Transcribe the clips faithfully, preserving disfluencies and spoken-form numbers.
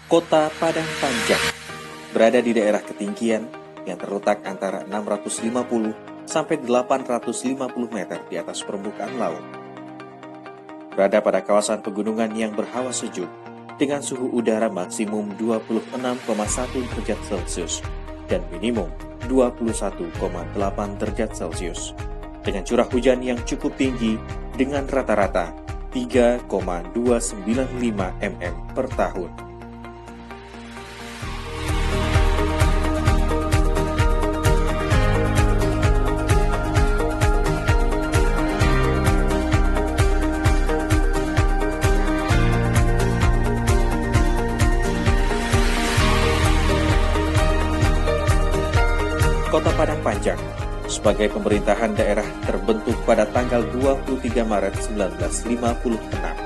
Kota Padang Panjang berada di daerah ketinggian yang terletak antara enam ratus lima puluh sampai delapan ratus lima puluh meter di atas permukaan laut. Berada pada kawasan pegunungan yang berhawa sejuk, dengan suhu udara maksimum dua puluh enam koma satu derajat Celcius dan minimum dua puluh satu koma delapan derajat Celcius, dengan curah hujan yang cukup tinggi dengan rata-rata tiga koma dua sembilan lima mm per tahun. Kota Padang Panjang sebagai pemerintahan daerah terbentuk pada tanggal dua puluh tiga Maret sembilan belas lima puluh enam.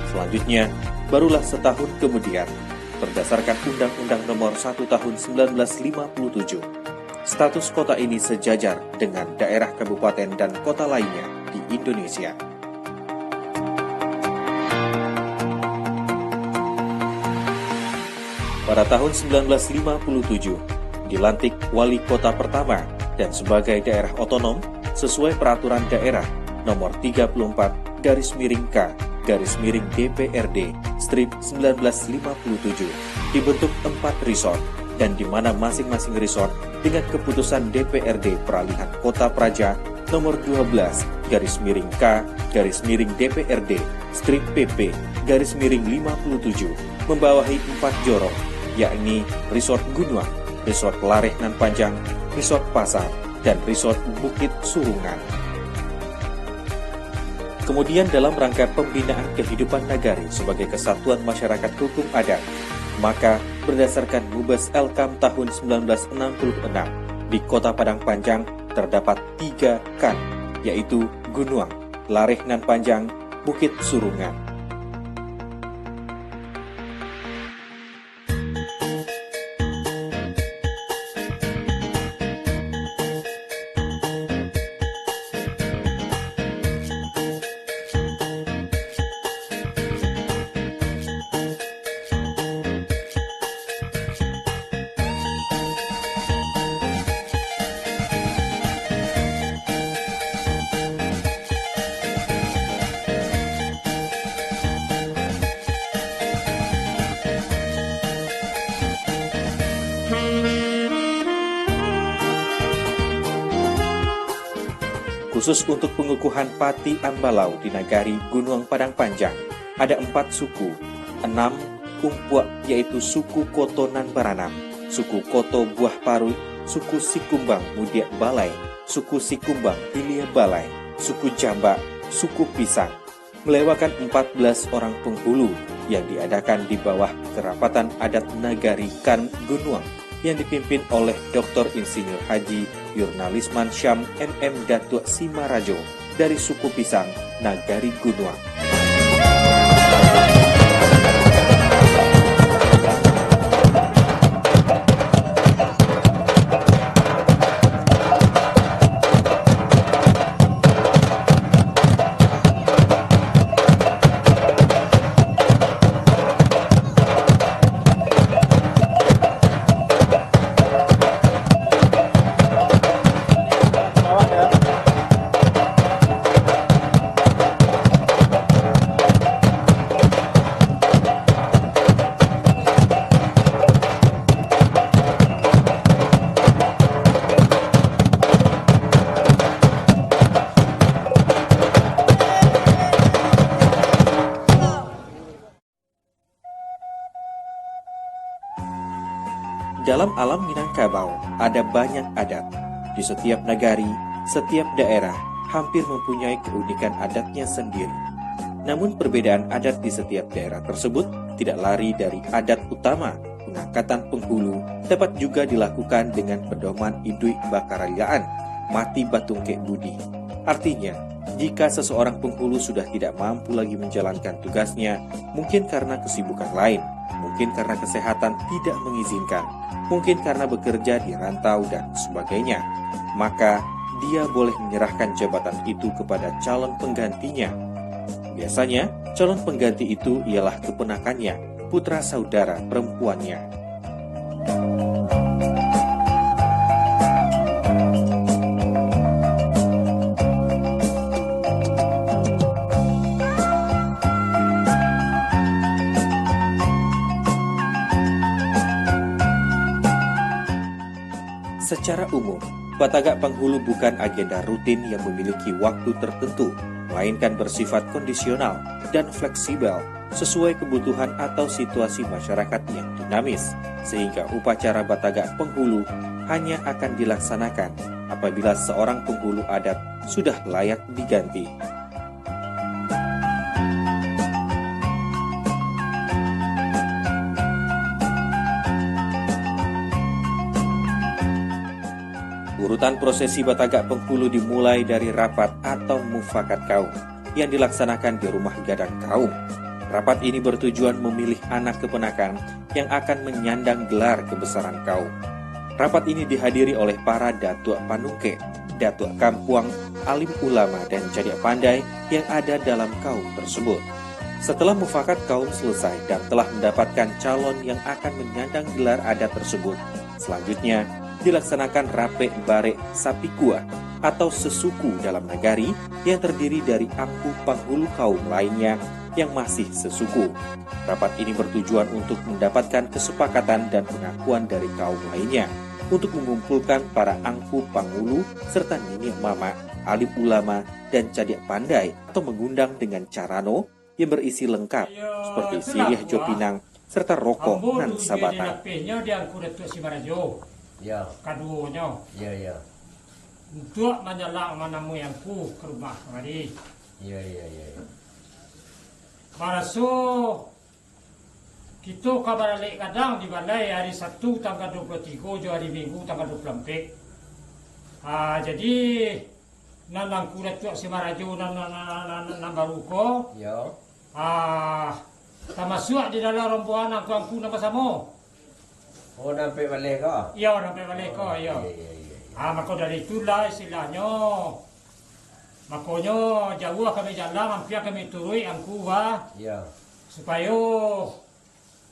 Selanjutnya, barulah setahun kemudian, berdasarkan Undang-Undang Nomor satu Tahun sembilan belas lima puluh tujuh, status kota ini sejajar dengan daerah kabupaten dan kota lainnya di Indonesia. Pada tahun sembilan belas lima puluh tujuh, dilantik wali kota pertama dan sebagai daerah otonom sesuai Peraturan Daerah Nomor tiga puluh empat garis miring K garis miring D P R D strip sembilan belas lima puluh tujuh, dibentuk empat resort, dan di mana masing-masing resort dengan keputusan D P R D Peralihan Kota Praja Nomor dua belas garis miring K garis miring D P R D strip P P garis miring lima puluh tujuh membawahi empat jorong, yakni Resort Gunuang, Resort Lareh Nan Panjang, Resort Pasar, dan Resort Bukit Surungan. Kemudian, dalam rangka pembinaan kehidupan nagari sebagai kesatuan masyarakat hukum adat, maka berdasarkan Mubes Elkam tahun sembilan belas enam puluh enam, di Kota Padang Panjang terdapat tiga kan, yaitu Gunuang, Lareh Nan Panjang, Bukit Surungan. Khusus untuk pengukuhan Pati Ambalau di Nagari Gunuang Padang Panjang, ada empat suku, enam umpuak, yaitu suku Koto Nan Baranam, suku Koto Buah Paruik, suku Sikumbang Mudiak Balai, suku Sikumbang Hilia Balai, suku Jambak, suku Pisang, melewakan empat belas orang penghulu yang diadakan di bawah kerapatan adat Nagari Kan Gunuang yang dipimpin oleh Doktor Insinyur Haji Yurnalisman Syam M M Datuak Simarajo dari suku Pisang, Nagari Gunuang. Dalam alam Minangkabau, ada banyak adat. Di setiap nagari, setiap daerah hampir mempunyai keunikan adatnya sendiri. Namun, perbedaan adat di setiap daerah tersebut tidak lari dari adat utama. Pengangkatan penghulu dapat juga dilakukan dengan pedoman iduik bakarajaan, mati batungkek budi. Artinya, jika seseorang penghulu sudah tidak mampu lagi menjalankan tugasnya, mungkin karena kesibukan lain, mungkin karena kesehatan tidak mengizinkan, mungkin karena bekerja di rantau dan sebagainya, maka dia boleh menyerahkan jabatan itu kepada calon penggantinya. Biasanya, calon pengganti itu ialah keponakannya. putra saudara perempuannya. Secara umum, batagak penghulu bukan agenda rutin yang memiliki waktu tertentu, melainkan bersifat kondisional dan fleksibel sesuai kebutuhan atau situasi masyarakat yang dinamis, sehingga upacara batagak penghulu hanya akan dilaksanakan apabila seorang penghulu adat sudah layak diganti. Urutan prosesi batagak penghulu dimulai dari rapat atau mufakat kaum yang dilaksanakan di rumah gadang kaum. Rapat ini bertujuan memilih anak keponakan yang akan menyandang gelar kebesaran kaum. Rapat ini dihadiri oleh para datuak panungkek, datuak kampuang, alim ulama, dan cadiak pandai yang ada dalam kaum tersebut. Setelah mufakat kaum selesai dan telah mendapatkan calon yang akan menyandang gelar adat tersebut, selanjutnya dilaksanakan rapek barek sapikua atau sesuku dalam nagari yang terdiri dari angku panghulu kaum lainnya yang masih sesuku. Rapat ini bertujuan untuk mendapatkan kesepakatan dan pengakuan dari kaum lainnya, untuk mengumpulkan para angku panghulu serta niniak mamak, alim ulama, dan cadiak pandai, atau mengundang dengan carano yang berisi lengkap, seperti siriah jo pinang, serta rokok nan sabatang. Ambo duduak di lapehnyo di Angku Datuak Simarajo. Ya. Kaduonyo. Ya, ya. Untuak manjalang manamui Angku ka rumah kamari. Ya, ya, ya, ya. Baraso kito ka baralek gadang di balai ari Sabtu tanggal dua puluh tigo jo ari Minggu tanggal dua puluh ampek. Ah, jadi, nan Angku Datuak Simarajo nan, nan, nan, nan, nan baru ko, Yo. ah, tamasuak di dalam rombongan angku-angku nan basamo. Oh, nan ampek baleh ko? Iyo, nan ampek baleh ko, Oh, iyo. iyo, iyo, iyo, iyo. Ah, mako dari itulah istilahnyo. Makonyo, jauah kami jalang, ampia kami turuik angku, bah. Iyo. Supayo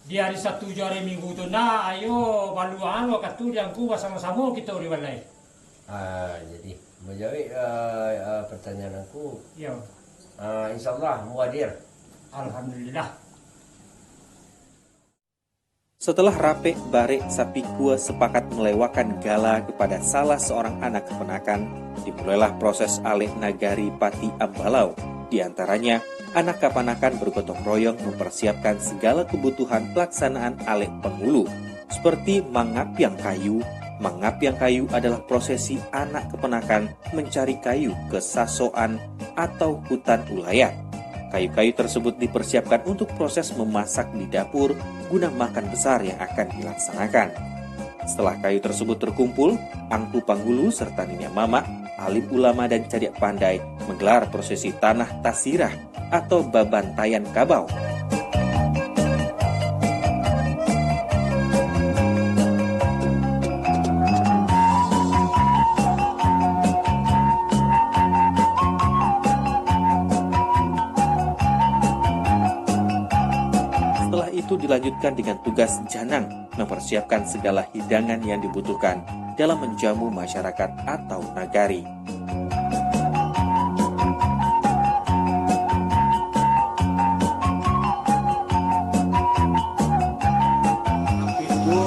di ari Sabtu jo ari Minggu tu nah, ayo baluangan wakatu di angku basamo-samo kito di balai. Ah, jadi, manjawab, ah, ah, pertanyaan angku, Iyo. ah, insyaallah ambo hadir. Alhamdulillah. Setelah rapek barek sapikua sepakat melewakan gala kepada salah seorang anak keponakan, dimulailah proses alek nagari Pati Ambalau. Di antaranya, anak kapanakan bergotong royong mempersiapkan segala kebutuhan pelaksanaan alek pangulu, seperti mangapiang kayu. Mangapiang kayu adalah prosesi anak keponakan mencari kayu ke sasoan atau hutan ulayat. Kayu-kayu tersebut dipersiapkan untuk proses memasak di dapur guna makan besar yang akan dilaksanakan. Setelah kayu tersebut terkumpul, angku panghulu serta niniak mamak, alim ulama dan cadiak pandai menggelar prosesi tanah tasirah atau babantaian kabau. Setelah itu dilanjutkan dengan tugas janang mempersiapkan segala hidangan yang dibutuhkan dalam menjamu masyarakat atau nagari. Itu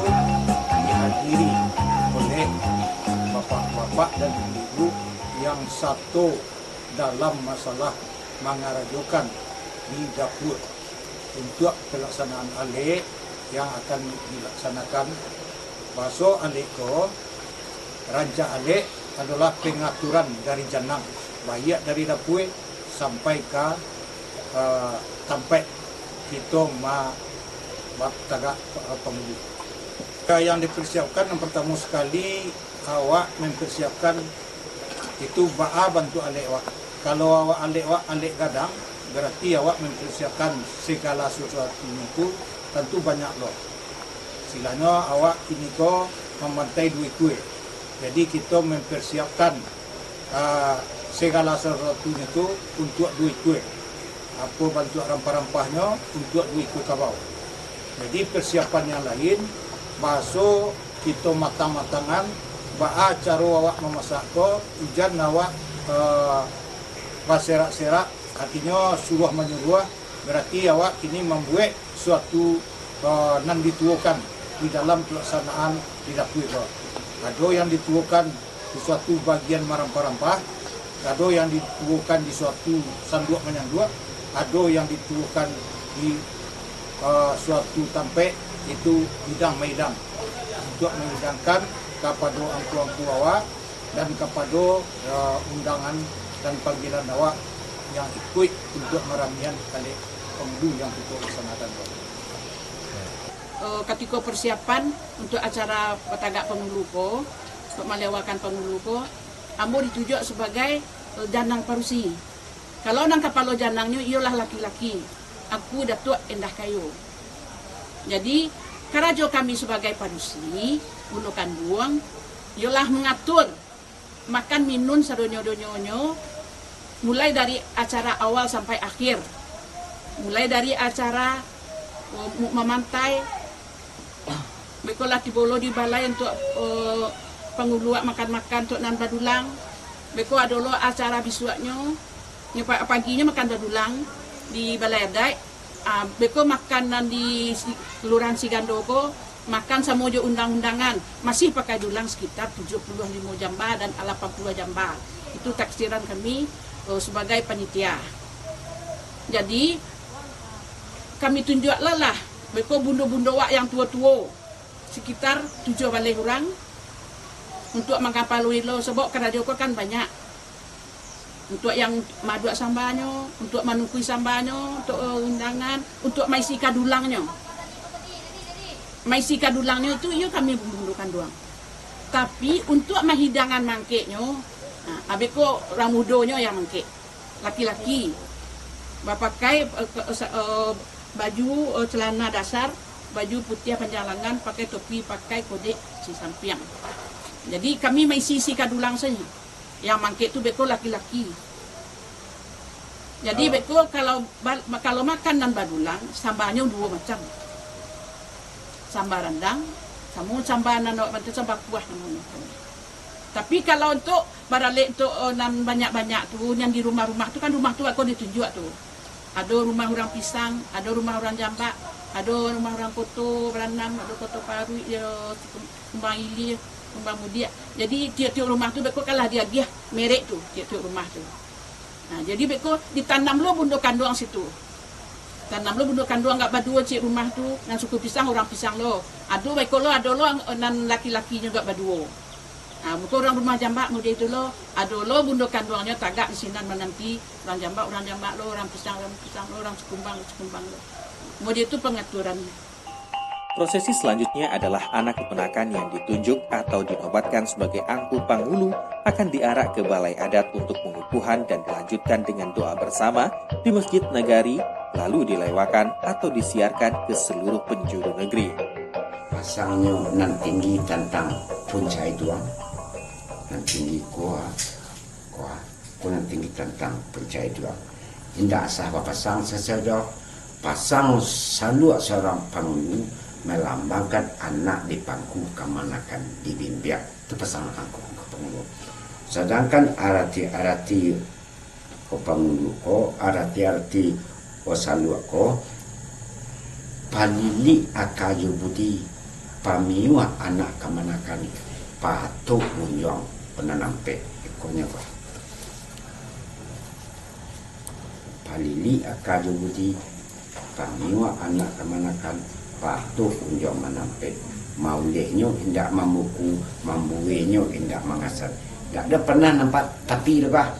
dihadiri oleh bapak-bapak dan ibu-ibu yang sato dalam masalah mangarajokan di dapur. Untuak pelaksanaan alek yang akan dilaksanakan, baso alek ko, rancak alek adolah pengaturan dari janang, baiak dari dapua sampai ka, eh, tampek kito ma-, batagak, eh, pangulu. Yang dipersiapkan, yang pertama sekali, awak mempersiapkan itu baa bantuak alek awak. Kalau awak alek awak alek gadang, berarti awak mempersiapkan segala sesuatu itu tentu banyak lo. Istilahnyo awak kini ko mambantai duo ikua. Jadi kito mempersiapkan, ah, segala sesuatunyo tu untuak duo ikua. Apo bantuak rampah-rampahnyo untuak duo ikua kabau. Jadi persiapan yang lain, bahaso kito matang-matangan, baa caro awak mamasak ko, ujan awak, eh, baserak-serak, artinyo suruah manyuruah, berarti awak kini mambuek suatu, eh, nan dituokan di dalam pelaksanaan di dapua ko. Ado yang dituokan di suatu bagian marampah-rampah, ado yang dituokan di suatu sanduak manyanduak, ado yang dituokan di, eh, suatu tampek, itu hidang maidang, untuk mahidangkan kapado angku-angku awak dan kapado, eh, undangan dan panggilan awak yang ikuik untuk maramian kalek pangulu yang kito laksanakan ko. Eh, katiko persiapan untuk acara batagak pangulu ko, untuk malewakan pangulu ko, ambo ditunjuak sabagai, eh, janang parusi. Kalau nan kapalo janangnyo iyolah laki-laki, Angku Datuak Endah Kayo. Jadi, karajo kami sabagai parusi, bundo kanduang, iyolah mangatur makan minun sadonyo-donyonyo, mulai dari acara awal sampai akhir. Mulai dari acara, eh, mu-, mamantai, beko lah tibo lo di balai untuak, eh, pangulu awak makan-makan untuak nan badulang. Beko ado lo acara bisuaknyo, nyo pa-, paginyo makan badulang di balai adaik. Ah, beko makanan di si-, Kelurahan Sigando ko, makan samo jo undang-undangan, masih pakai dulang sekitar tujuah puluah limo jamba dan lapan puluah jamba. Itu taksiran kami, eh, sebagai panitia. Jadi, kami tunjuak lah, beko bundo-bundo wak yang tuo-tuo, sekitar tujuah baleh urang, untuak mangapalui lo, sabab karajo ko kan banyak. Untuak yang maduak sambanyo, untuak manukui sambanyo, untuak, eh, undangan, untuak maisi kadulangnyo. Maisi kadulangnyo tu iyo kami bundo kanduang. Tapi, untuak mahidangan mangkeknyo, nah, abih ko urang mudonyo yang mangkek. Laki-laki bapakai, eh, ke-, eh, sa-, eh, baju, eh, celana dasar, baju putiah panjang langan, pakai topi, pakai kodek si sampiang. Jadi, kami maisi-isi kadulang sajo. Yang mangkek tu beko laki-laki. Jadi, beko kalau ba-, kalau makan nan badulang, sambanyo duo macam. Samba randang, samo samba nan awak bantu samba kuah namonyo. Tapi kalau untuk baralek untuk, eh, nan banyak-banyak tu, yang di rumah-rumah tu kan rumah tu awak ko ditunjuak tu. Ado rumah urang Pisang, ado rumah urang Jambak, ado rumah urang Koto Baranang, ado Koto Paruik, yo, Kumbang Ilia, Kumbang Mudiak. Jadi, tiok-tiok rumah tu beko kan lah diagiah merek tu, tiok-tiok rumah tu. Nah, jadi beko ditanam lo bundo kanduang situ. Tanam lo bundo kanduang agak baduo ciek rumah tu, nan suku Pisang urang Pisang lo. Ado beko lo, ado lo ang-, nan laki-lakinyo agak baduo. Nah, beko urang rumah Jambak model tu lo, ado lo bundo kanduangnyo tagak di sinan mananti urang Jambak, urang Jambak lo, urang Pisang, urang Pisang lo, urang Sikumbang, Sikumbang lo. Model tu pangaturannyo. Prosesi selanjutnya adalah anak keponakan yang ditunjuk atau dinobatkan sebagai angku pangulu akan diarak ke balai adat untuk pengukuhan dan dilanjutkan dengan doa bersama di Masjid Nagari, lalu dilewakan atau disiarkan ke seluruh penjuru negeri. Pasangnyo nan tinggi tantang puncai duang, nan tinggi kuah, kuah, ko nan tinggi tantang puncai duang. Indak sah bapasang sasado, pasang saluak surang pangulu, malambangkan anak di pangku kamanakan di bimbiak. Tu pasangan angku ka pangulu. Sadangkan arati-arati ko pangulu ko, arati-arati ko saluak ko, palilik aka jo budi, pamiuah anak kamanakan, patuik unjuang nan ampek. Ikonyo ko. Palilik aka jo budi, pamiuah anak kamanakan, patuik unjuang nan ampek. Maulihnyo indak mambuku, mambuehnyo indak mangasan. Indak ado pernah nampak tapi doh, bah.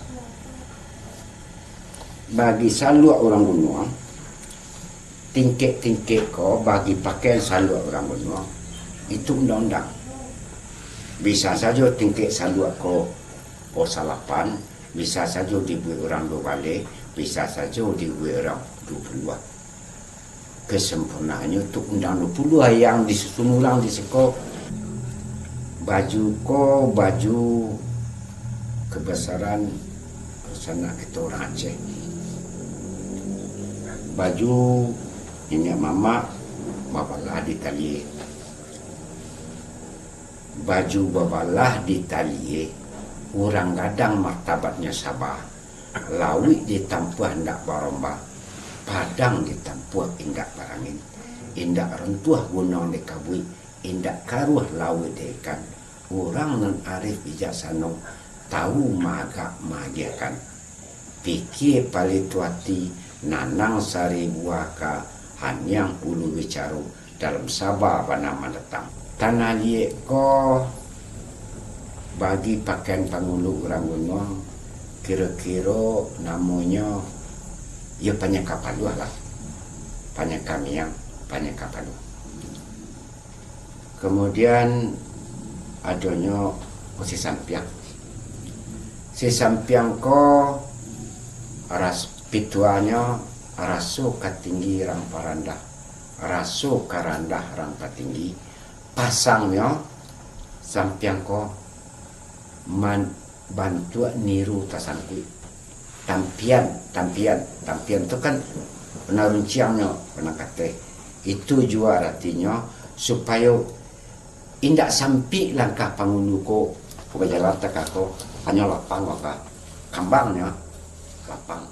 Bagi saluak urang gunuang, tingkek-tingkek ko bagi pakaian saluak urang gunuang, itu undang-undang. Bisa sajo tingkek saluak ko, ko salapan, bisa sajo dibuek urang duo baleh, bisa sajo dibuek urang duo puluah. Kesempurnaannyo tu undang duo puluah yang disusun urang di siko. Baju ko, baju kebesaran sanak kito urang Aceh. Baju niniak mamak, Babalah di talie. Baju babalah di talie, urang gadang martabatnyo saba. Lauik ditampuah indak barombak, padang ditampuah indak barangin, indak runtuah gunuang dikabuik, indak karuah lauik di ikan. Urang nan arif bijaksano, tawu maagak maagiahkan. Pikie palito ati, nanang saribu aka, haniang ulu bicaro, dalam saba bana mandatang. Tanah liek ko bagi pakaian pangulu urang gunuang, kiro-kiro namonyo, yo, panyaka paluah lah. Panyaka miang, panyaka paluah. Kemudian adonyo si sampiang. Si sampiang ko ras-, pituahnyo raso ka tinggi rang parandah, raso ka randah rang patinggi. Pasangnyo sampiang ko man-, bantuak niru tasangkuik. Tampian, tampian, tampian tu kan pernah runciangnyo, pernah kateh. Itu juo aratinyo, supayo indak sampik langkah pangulu ko, ko bajalan takah ko, hanyo lapang baka kambangnyo, lapang.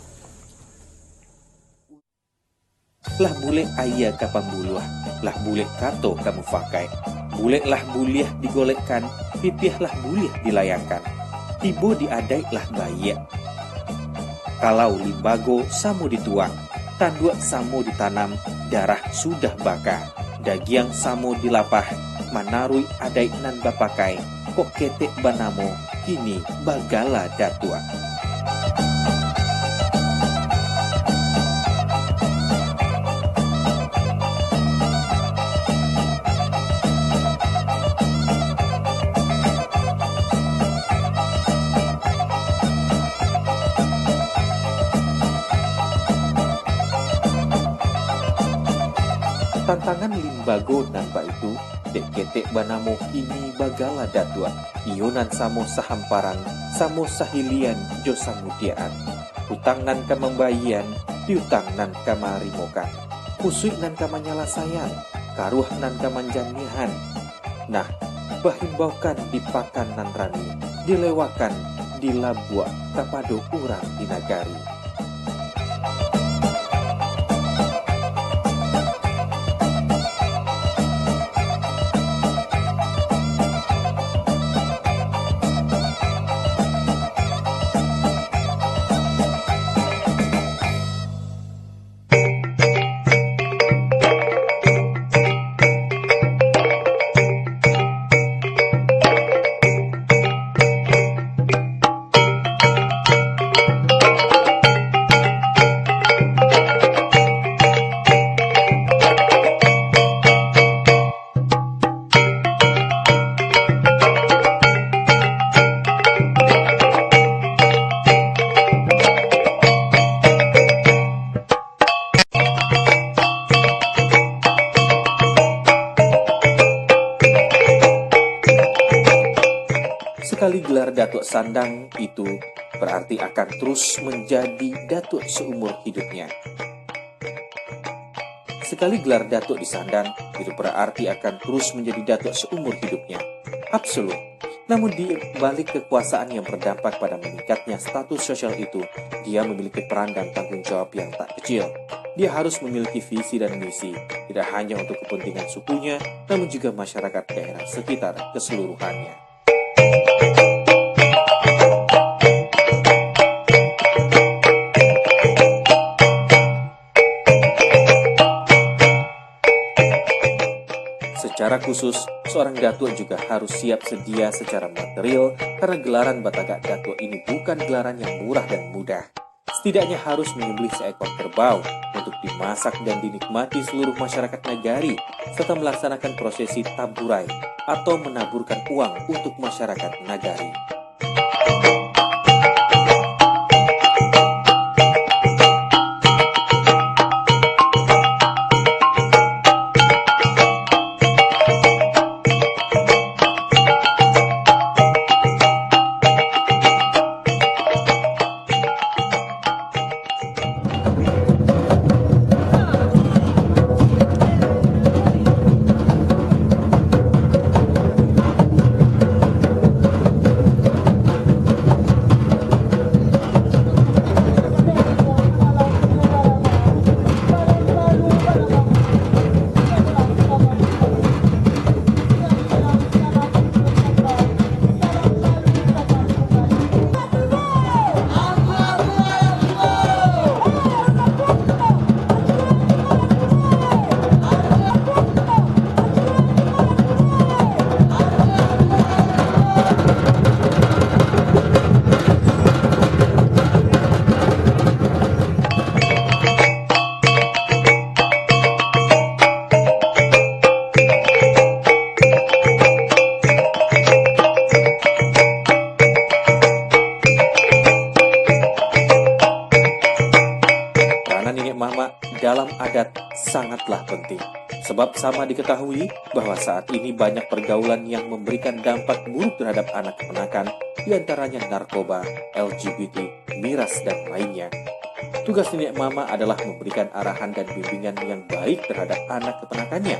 Lah bulek aia ka pambuluah, lah bulek kato ka mufakaik. Bulek lah buliah digolekkan, pipiah lah buliah dilayangkan. Tibo di adaik lah baiak. Kalau limbago samo dituang, tanduak samo ditanam, darah sudah baka, dagiang samo dilapah, manaruik adaik nan bapakai, kok ketek banamo, kini bagala datuak. Tantangan limbago nan baitu, dek ketek banamo kini bagala datuak. Iyo nan samo sahamparan, samo sahilian jo samudiaan. Utang nan ka mambayian, piutang nan ka marimokan. Kusuik nan ka manyalasaian, karuah nan ka manjaniahan. Nah, bahimbaukan di pakan nan rami, dilewakan di labuak kapado urang di nagari. Sakali gelar Datuak Sandang itu, bararti akan tarus manjadi datuak saumur hidupnya. Sakali gelar datuak disandang, itu bararti akan tarus manjadi datuak saumur hidupnya. Absolut. Namun di balik kakuasaan yang berdampak pada meningkatnya status sosial itu, dia memiliki peran dan tanggung jawab yang tak kecil. Dia harus memiliki visi dan misi, tidak hanya untuk kepentingan sukunya, namun juga masyarakat daerah sekitar keseluruhannya. Secara khusus, seorang datuak juga harus siap sedia secara material karena gelaran batagak datuak ini bukan gelaran yang murah dan mudah. Setidaknya harus menyembelih seekor kerbau untuk dimasak dan dinikmati seluruh masyarakat nagari, serta melaksanakan prosesi taburai atau menaburkan uang untuk masyarakat nagari. dalam adat sangatlah penting. Sebab sama diketahui bahwa saat ini banyak pergaulan yang memberikan dampak buruk terhadap anak keponakan, di antaranya narkoba, L G B T, miras, dan lainnya. Tugas niniak mamak adalah memberikan arahan dan bimbingan yang baik terhadap anak keponakannya.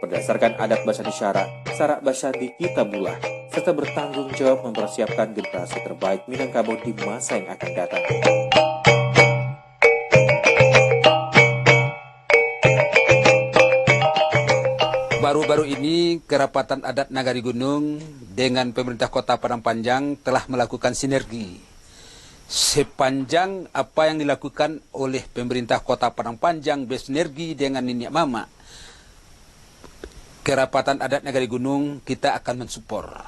Berdasarkan adat basandi syarak, sarak basandi kitabullah, serta bertanggung jawab mempersiapkan generasi terbaik Minangkabau di masa yang akan datang. Baru-baru ini, Kerapatan Adat Nagari Gunung dengan pemerintah Kota Padang Panjang telah melakukan sinergi. Sepanjang apa yang dilakukan oleh pemerintah Kota Padang Panjang bersinergi dengan niniak mamak, Kerapatan Adat Nagari Gunung, kita akan mensupport.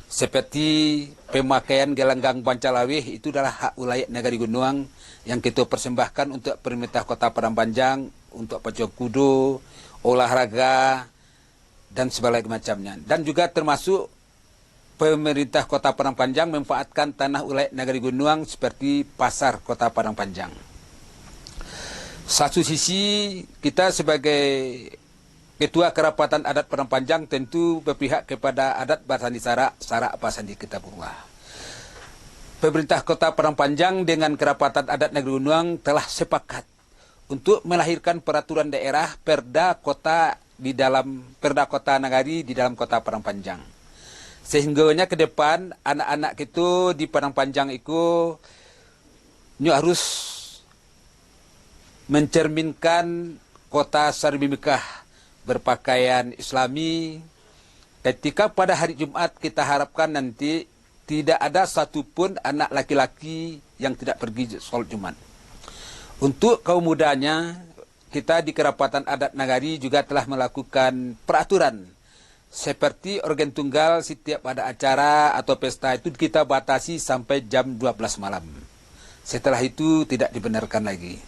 Seperti pemakaian gelanggang banca laweh, itu adalah hak wilayah Nagari Gunung yang kita persembahkan untuk pemerintah Kota Padang Panjang, untuk pacuan kudo, olahraga, dan sebagainya macamnya. Dan juga termasuk pemerintah Kota Padang Panjang manfaatkan tanah wilayah Nagari Gunung seperti pasar Kota Padang Panjang. Satu sisi, kita sebagai Ketua Kerapatan Adat Padang Panjang tentu berpihak kepada adat basandi sarak, sarak basandi kitabullah. Pemerintah Kota Padang Panjang dengan Kerapatan Adat Nagari Gunung telah sepakat untuk melahirkan peraturan daerah, perda kota di dalam, perda kota nagari di dalam Kota Padang Panjang. Sehinggonya ke depan, anak-anak kito di Padang Panjang iko nyo harus mencerminkan kota Syarif Mekah, berpakaian Islami. Ketika pada hari Jumat, kita harapkan nanti tidak ada satu pun anak laki-laki yang tidak pergi salat Jumat. Untuk kaum mudanya, kita di Kerapatan Adat Nagari juga telah melakukan peraturan seperti organ tunggal, setiap ada acara atau pesta itu kita batasi sampai jam dua belas malam. Setelah itu tidak dibenarkan lagi.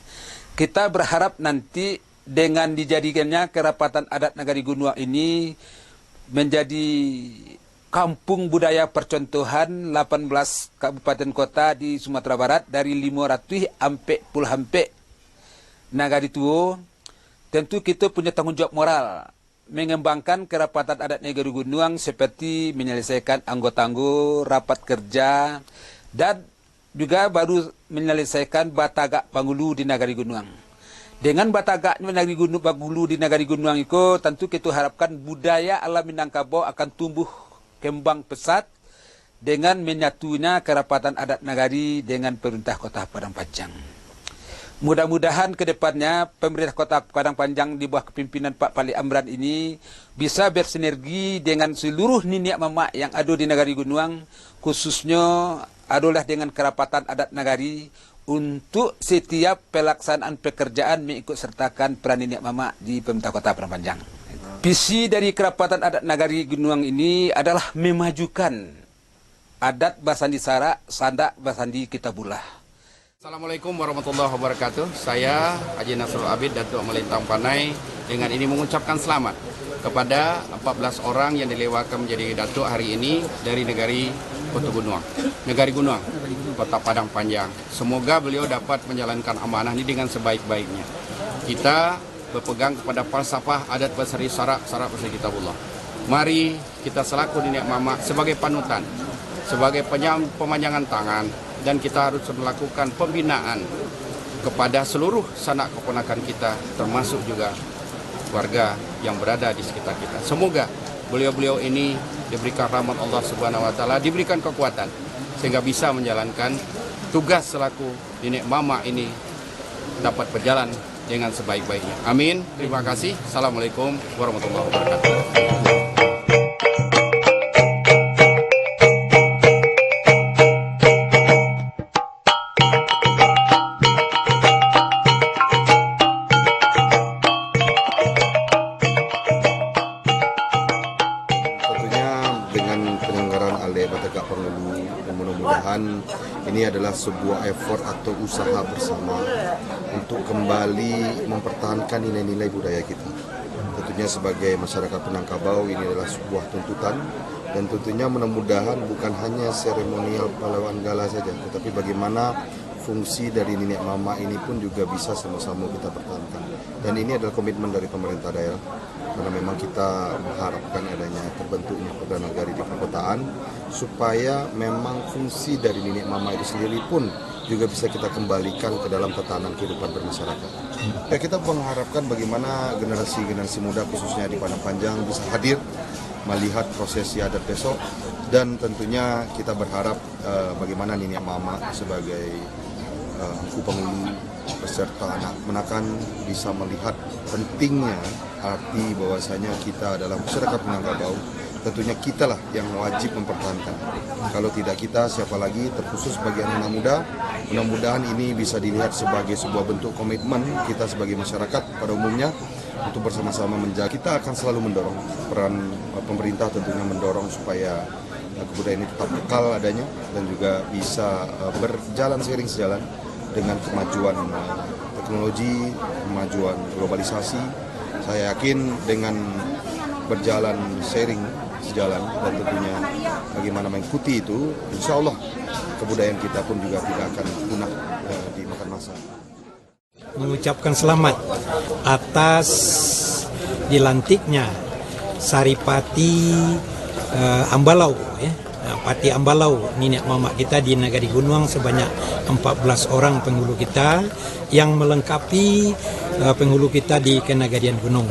Kita berharap nanti dengan dijadikannya Kerapatan Adat Nagari Gunung ini menjadi kampung budaya percontohan lapan belas kabupaten kota di Sumatera Barat, dari limo ratuih ampek puluah ampek nagari tuo, tentu kita punya tanggung jawab moral mengembangkan Kerapatan Adat Nagari Gunung seperti menyelesaikan anggo-tanggo, rapat kerja, dan juga baru menyelesaikan batagak pangulu di Nagari Gunung. Dengan batagaknyo Nagari Gunung, pangulu di Nagari Gunung iko, tentu kita harapkan budaya alam Minangkabau akan tumbuh kembang pesat dengan menyatunya Kerapatan Adat Nagari dengan Pemerintah Kota Padang Panjang. Mudah-mudahan ke depannya Pemerintah Kota Padang Panjang di bawah kepimpinan Pak Palih Amran ini bisa bersinergi dengan seluruh niniak mamak yang ado di Nagari Gunung, khususnyo adolah dengan Kerapatan Adat Nagari untuk setiap pelaksanaan pekerjaan mengikut sertakan peran niniak mamak di Pemerintah Kota Padang Panjang. Visi dari Kerapatan Adat Nagari Gunung ini adalah memajukan adat basandi sarak, sarak basandi kitabullah. Assalamualaikum warahmatullahi wabarakatuh. Saya Haji Nasrul Abid, Datuk Malintang Panai, dengan ini mengucapkan selamat kepada empat belas orang yang dilewakan menjadi Datuk hari ini dari negeri Kota Gunung, Negari Gunung, Kota Padang Panjang. Semoga beliau dapat menjalankan amanah ini dengan sebaik-baiknya. Kita berpegang kepada falsafah adat basandi sarak, sarak basandi kitabullah. Mari kita selaku niniak mamak sebagai panutan, sebagai penyam-, pemanjangan tangan, dan kita harus melakukan pembinaan kepada seluruh sanak keponakan kita, termasuk juga warga yang berada di sekitar kita. Semoga beliau-beliau ini diberikan rahmat Allah Subhanahu wa Taala, diberikan kekuatan sehingga bisa menjalankan tugas selaku niniak mamak ini dapat berjalan dengan sebaik-baiknya. Amin. Terima kasih. Assalamualaikum warahmatullahi wabarakatuh. Tentunya dengan penyelenggaraan alai batagak pangulu, mudah-mudahan ini adalah sebuah effort atau usaha bersama untuk kembali mempertahankan nilai-nilai budaya kita. Tentunya sebagai masyarakat Minangkabau, ini adalah sebuah tuntutan, dan tentunya mudah-mudahan bukan hanya seremonial palewaan gala saja, tetapi bagaimana Fungsi dari niniak mamak ini pun juga bisa sama-sama kita pertahankan. Dan ini adalah komitmen dari pemerintah daerah, karena memang kita mengharapkan adanya terbentuknya Perda Nagari di perkotaan, supaya memang fungsi dari niniak mamak itu sendiri pun juga bisa kita kembalikan ke dalam tatanan kehidupan bermasyarakat. Ya, kita mengharapkan bagaimana generasi-generasi muda, khususnya di Padang Panjang, bisa hadir melihat prosesi adat besok, dan tentunya kita berharap eh, bagaimana niniak mamak sebagai, eh, angku panghulu beserta anak ponakan bisa melihat pentingnya arti bahwasanya kita adalah masyarakat Minangkabau. Tentunya kitalah yang wajib mempertahankan. Kalau tidak kita, siapa lagi, terkhusus bagi anak-anak muda. Mudah-mudahan ini bisa dilihat sebagai sebuah bentuk komitmen kita sebagai masyarakat pada umumnya untuk bersama-sama menjaga. Kita akan selalu mendorong peran, eh, pemerintah, tentunya mendorong supaya eh, kebudayaan ini tetap kekal adanya dan juga bisa, eh, berjalan seiring sejalan dengan kemajuan, eh, teknologi, kemajuan globalisasi. Saya yakin dengan berjalan seiring sejalan dan tentunya bagaimana mengikuti itu, insya Allah kebudayaan kita pun juga tidak akan punah, eh, dimakan masa. Mengucapkan selamat atas dilantiknya Saripati, eh, Ambalau, ya. Nah, Pati Ambalau, niniak mamak kita di Nagari Gunuang sebanyak empat belas orang penghulu kita yang melengkapi, eh, penghulu kita di Kenagarian Gunuang.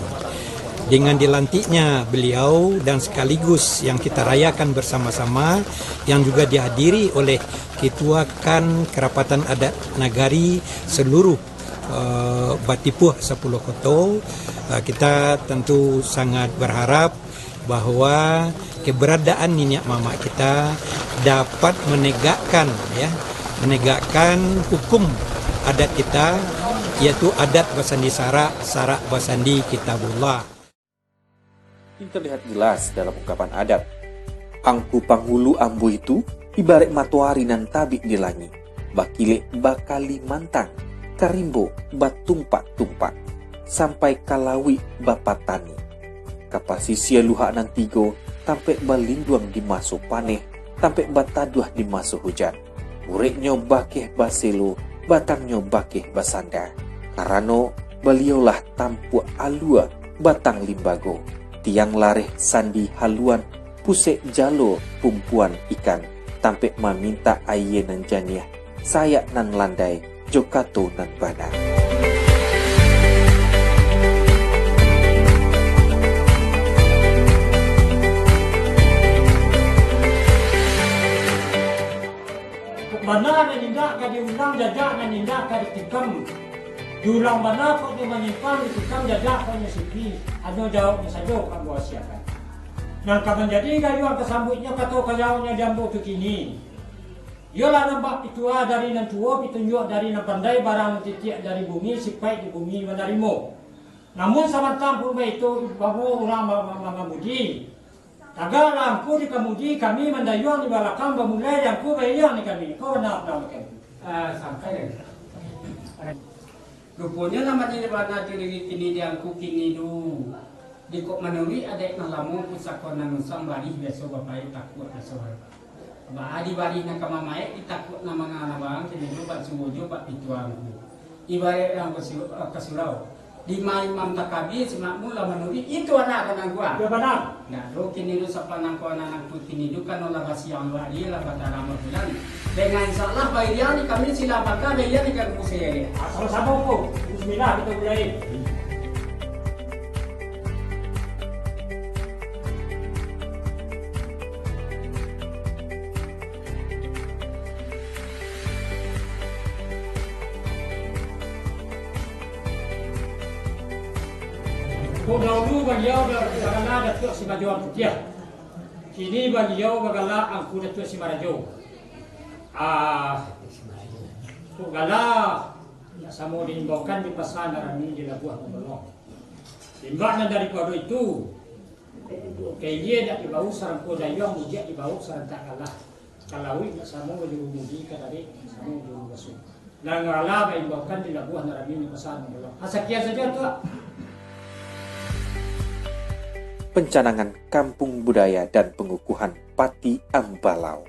Dengan dilantiknya beliau dan sekaligus yang kita rayakan bersama-sama, yang juga dihadiri oleh Ketua Kan Kerapatan Adat Nagari seluruh eh, Batipuah Sapuluah Koto, eh, kita tentu sangat berharap bahwa keberadaan niniak mamak kita dapat menegakkan, ya, menegakkan hukum adat kita, yaitu adat basandi sarak, sarak basandi Kitabullah. Ini terlihat jelas dalam ungkapan adat. Angku Panghulu ambo itu ibarat matoari nan tabik di langik, bakilek bakalintang, ka rimbo batumpak-tumpak, sampai ka lauik bapatani. Ka pasisia luhak nan tigo, tampek balinduang di maso paneh, tampek bataduah di maso hujan. Bureknyo bakeh baselo, batangnyo bakeh basanda. Karano Baliaulah tampuak alua batang limbago, tiang lareh sandi haluan, pusek jalo pumpuan ikan, tampek mamintak ayie nan janiah, sayak nan landai, jo kato nan bana. Bana nan indak ka diulang, jajak nan indak ka ditikam. Diulang bana kok nyo manyimpan, ditikam jajak kok nyo sipi. Hanyo jawabnyo sajo ka ambo wasiakan. Nan ka manjadi gayuang tasambuiknyo kato ka jawabnyo di ambo tu kini, iyolah nan bak pitua dari nan tuo, pitunjuak dari nan pandai, barang nan titiak dari bumi, sipaik di bumi manarimo. Namun samantang pun baitu, babuo urang ma-, ma-, mangamudi. Tagaklah angku di kamudi, kami mandayuang di balakang, bamulai di angku bairiang di kami. Ko bana, bana, bana. Ah, sampai. Ruponyo namonyo bana diri kini di angku kini tu. Di kok manuruik adaik nan lamo, pusako nan usang, barih biaso bapaik, takuak biaso harap. Baa di barih nan ka mamaek, di takuak nan mangana barang, kini tu bak suo jo bak pituah angku. Ibaraik urang ka su-, ka surau. Di ma imam takabia, si makmum lah manuruik, itu anak ka nangguang. Iyo, bana. Ndak doh, kini tu sapanang ko anak nangku kini tu, kano lah basiang dua ari, lah batarang babulan. Dengan insya Allah, bairiang di kami silang pangka, bairiang di kami pusing. Ah, samo-samo, Ngku. Bismillah, kito mulai. Kok dahulu baliau bagala Datuak Simajo Amputiah. Kini baliau bagala Angku Datuak Simarajo. Ah, kok gala ndak samo diimbaukan di pasa nan rami di labuah nan bolong. Imbak nan daripado itu, kailia ndak dibau sarangko dayuang, mudiak dibau sarantak galah. Ka lauik ndak samo bajuru mudi, ka darek ndak samo bajuru basuh. Nan gala baimbaukan di labuah nan rami, di pasa nan bolong. Ah, sakian sajo, Tuak. Pencanangan Kampung Budaya dan Pengukuhan Pati Ambalau.